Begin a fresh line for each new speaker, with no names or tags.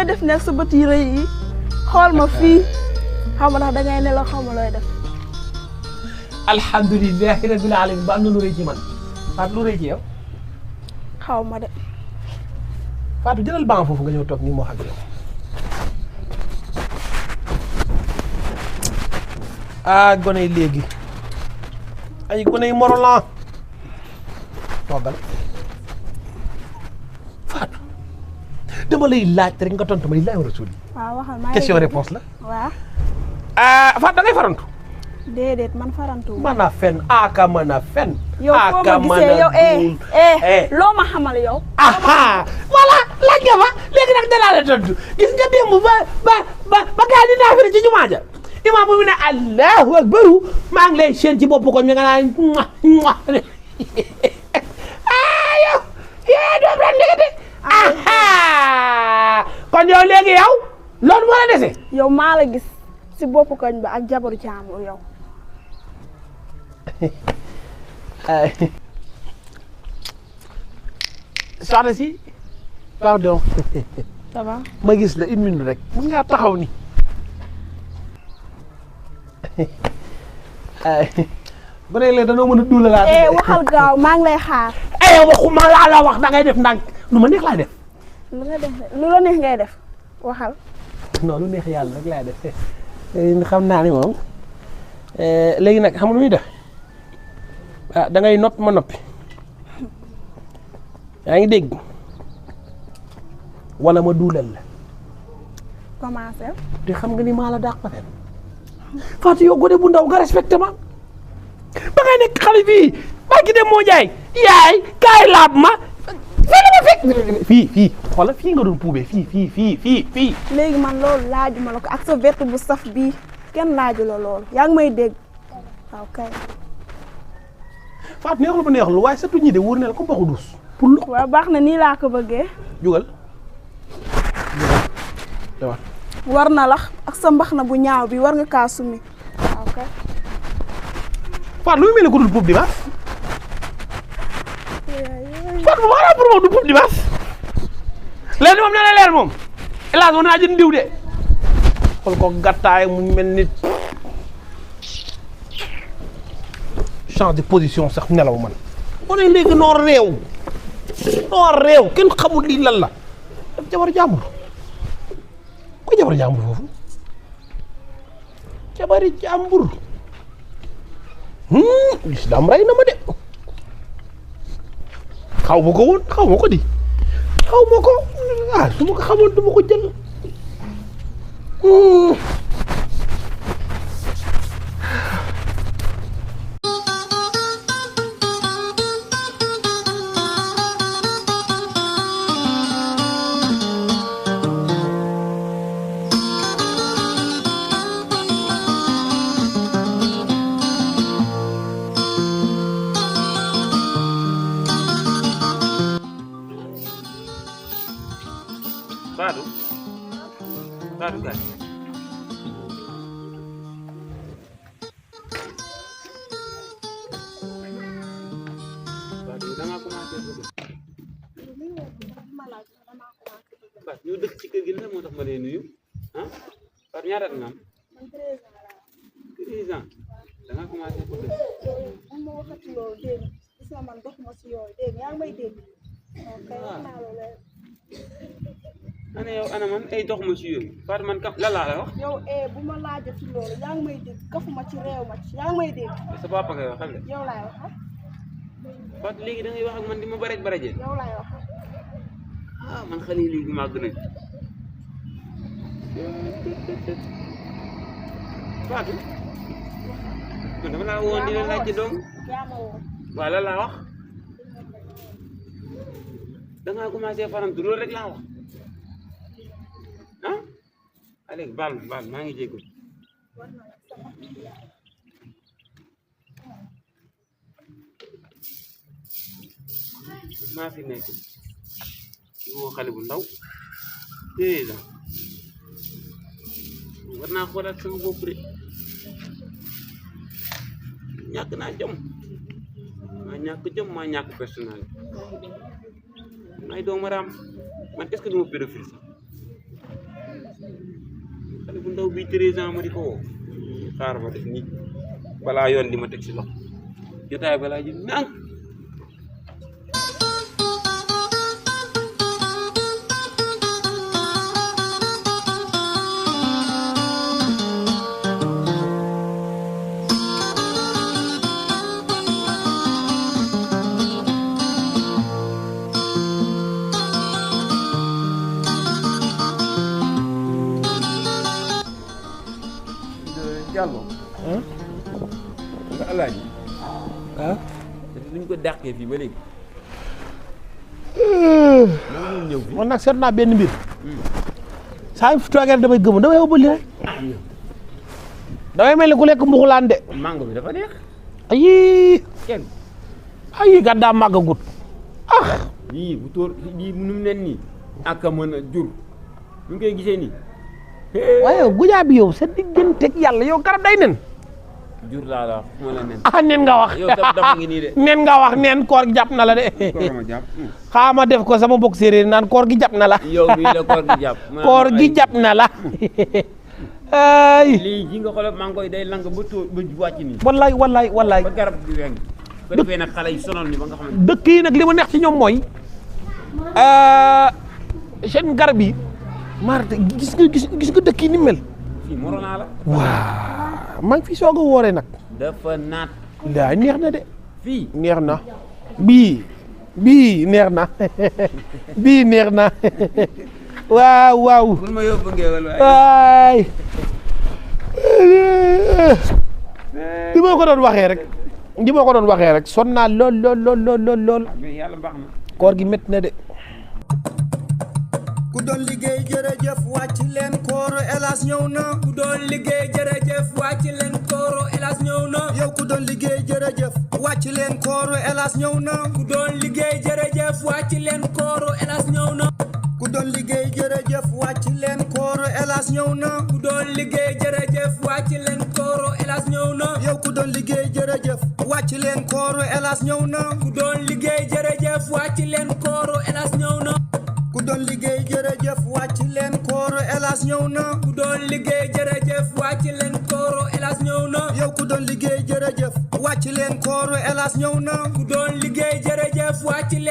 looy def nekk sa bët yi rëy yi xool ma fii xaw ma ndax dangay nelaw xaw ma looy def.
alhamdulilahi rabbil alamin ba am na lu rëy ci man Fatou lu rëy ci yow.
xaw ma de.
Fatou jëlal banc foofu nga ñëw toog nii moo xam yow. ah gone yi léegi ay gone yi morolan toogal Fatou dama lay laaj rek nga tontu ma li laay war a suul.
waaw waxal maa
question réponse la.
waaw.
Fatou da ngay farantu.
déedéet man farantu.
mën a fen aka mën a fen.
yow foo ma gisee yow loo ma xamal yow.
voilà laaj nga ma léegi nag danaa la tontu gis nga démb ba gars yi di naafere ci jumaa ja imaam bu mu ne allahu akbaru maa ngi lay seen ci bopp ko mi nga naan yow doom ren léegi kon yow léegi yow loolu moo la dese.
yow maa la gis si boppu koñ ba ak jabaru jaamu yow.
soxna si pardon.
ça va.
ma gis la 1 minute rek mun ngaa taxaw ni bu dee léegi danoo mën a duulalaat.
waxal gaaw maa ngi lay xaar.
waxuma laa la wax da ngay def ndànk lu ma neex laay def.
lu la neex ngay def waxal.
non lu neex yàlla rek laay def xam naa ni moom léegi nag xam nga lu muy def da ngay noppi ma noppi yaa ngi dégg wala ma duulal la.
commencé.
te xam nga ni maa la dàq ba fen Fatou yow gone bu ndaw nga respecté ma ba ngay nekk xale bii ba ki dem moo jaay yaay kaay laab ma fii la ma fekk fii xoolal fii nga doon puubee fii.
léegi man loolu laajuma la ko ak sa verte bu saf bii kenn laaju la loolu yaa ngi may dégg waaw kay.
Fatou neexul ba neexul waaye sa tuñ ñi de wóor na la ko baxu dus pour lu.
waaw baax na nii laa ko bëggee.
jugal.
war na la ak sa mbax na bu ñaaw bi war nga kaa sumi waaw kay.
Fatou lu mu mel ne ko dul puub dimanche. Fatou moom xanaa pour moom du puub dimanche. léegi moom nee na leer moom Elaj war naa jënd diw de xool ko gàttaay mu mel ni change de position sax nelaw man. on est léegi noo réew kenn xamul lii lan la daf jabar jàmbur ko jabar jàmbur foofu jabari jàmbur lislaam rey na ma de xaw ma ko woon xaw ma ko di xaw ma ko su ma ko xamoon du ma ko jël Fatou gaay Fatou da nga commencé bëgg Fatou ñu dëkk ci kër gi la moo tax ma lay nuyu ah Fatou ñaata at nga am 13 ans da nga commencé bëgg
ma waxati loolu dégg gis nga man dox ma si yooyu dégg yaa ngi may dégg ok wax naa loolu
ana yow ana man ay dox ma ci yooyu Fatou man kam la wax
yow bu ma laajati loolu yaa ngi may dégg kafuma ci réew ma ci yaa ngi may dégg
sa papa ngay waxal de
yow laay wax
Fatou léegi da ngay wax ak man di ma baraje
yow laay wax
man xale yi léegi maa gën a Fatou man dama laa woon di la laaj ci doom
yaa ma woon
waaw la laa wax da ngaa commencé farantu loolu rek laa wax allez baal maa ngi jégalu maa fi nekk woo xale bu ndaw 13 ans war naa xoolaat sama bopp de ñàkk naa jom maa ñàkk jom maa ñàkk personnalité may doomu raam man est-ce que duma pédophile sax
xale bu ndaw bi 13 ans ma di ko woo xaar ma def nii balaa yoon di ma teg si loxo jotaay balaa ji nang Diallo nga Elaj duñ ko dàqee fii ba léegi ñëw fi
man nag seet naa benn mbir saa yu fi toogee damay gëm damay ëbbali rek damay mel ni ku lekk mbuxulaan de
mango bi dafa neex
ayi
kenn
ayi gàddaa màggagut
lii bu tóor lii nu mu nen nii ak a mën a jur ñu koy gisee nii
waaye gujaa bi yow sa digganteeg yàlla yow garab day nen
jur laa la wax fu ma la nen
nen nga wax
yow tam dafa ngi nii de
nen nga wax nen koor gi jàpp na la de
ma jàpp
xaama def ko sama bokk séeréer naan koor gi jàpp na la
yow bii la koor gi jàpp
koor gi jàpp na la ay
lii ji nga xoolal maa ngi koy day lang ba tóor ba wàcc nii
wallaay wallaay wallaay
ba garab gi weng ko defee nag xale yi sonal ni ba nga xamante
dëkk yi nag li ma neex ci ñoom mooy seen garab yi Marta gis nga dëkk yi ni mel
fii morona la
waaw maa ngi fi soog a wooree nag
dafa naat
daa neex na de
fii
neex na bii neex na bii neex na waaw waaw
bul ma yóbbu ngeewal
waay li ma ko doon waxee rek son naa lool
mais yàlla baax na
koor gi métti na de
ku doon liggéey jërëjëf wàcc leen Kooru Elaj ñëw na ku doon liggéey jërëjëf wàcc leen Kooru Elaj ñëw na yow ku doon liggéey jërëjëf wàcc leen Kooru Elaj ñëw na ku doon liggéey jërëjëf wàcc leen Kooru Elaj ñëw na ku doon liggéey jërëjëf wàcc leen Kooru Elaj ñëw na ku doon liggéey jërëjëf wàcc leen Kooru Elaj ñëw na yow ku doon liggéey jërëjëf wàcc leen Kooru Elaj ñëw na ku doon liggéey jërëjëf wàcc leen Kooru Elaj ñëw na ku doon liggéey jërëjëf wàcc leen Kooru Elaj ñëw na ku doon liggéey jërëjëf wàcc leen Kooru Elaj ñëw na yow ku doon liggéey jërëjëf wàcc leen Kooru Elaj ñëw na ku doon liggéey jërëjëf wàcc leen